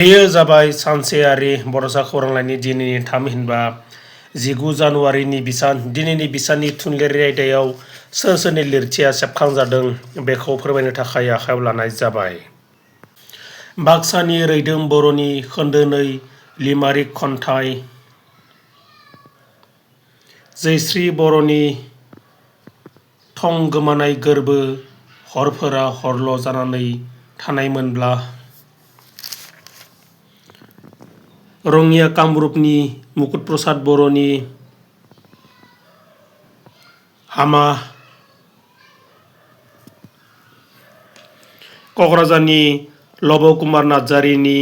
बेयो जाबाय सानसेयारि बड'सा खौरांलाइनि दिनैनि थामहिनबा 19 जानुवारिनि बिसान। दिनैनि बिसाननि थुनलाइयारि आयदायाव सोर सोरनि लिरथिया सेबखांजादों बेखौ फोरमायनो थाखाय आखायाव लानाय जाबाय। बाक्सानि रैदोम बर'नि खोन्दो 2 लिमारिक खन्थाइ, जयश्री बर'नि थं गोमानाय गोर्बो हरफोरा हरल' जानानै थानायमोनब्ला, रङिया कामरुपनि मुकुट प्रसाद बर'नि हामा, क'क्राझारनि लब कुमार नार्जारिनि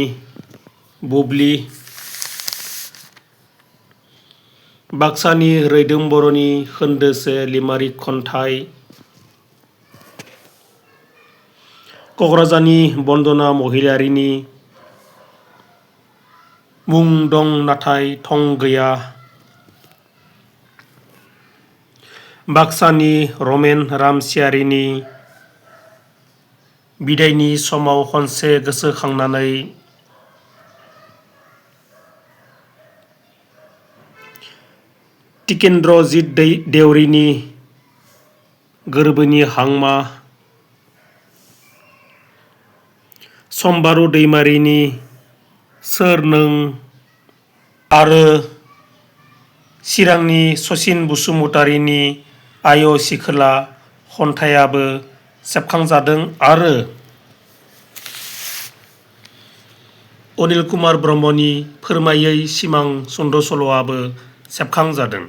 बुब्लि, बाक्सानि रैदोम बर'नि खोन्दो 1 लिमारिक खन्थाइ, क'क्राझारनि बन्दना महिलारिनि मुं दं नाथाय थं गैया, बाक्सानि रमेन रामसियारिनि बिदायनि समाव खनसे गोसोखांनानै, टिकेन्द्रजित देउरिनि गोर्बोनि हांमा, सम्बारू दैमारिनि सोर नों आरो चिरांनि सचिन बसुमतारिनि आय' सिखोला खन्थाइयाबो सेबखांजादों आरो अनिल कुमार ब्रह्मनि फोरमायै सिमां सुंद' सल'आबो सेबखांजादों।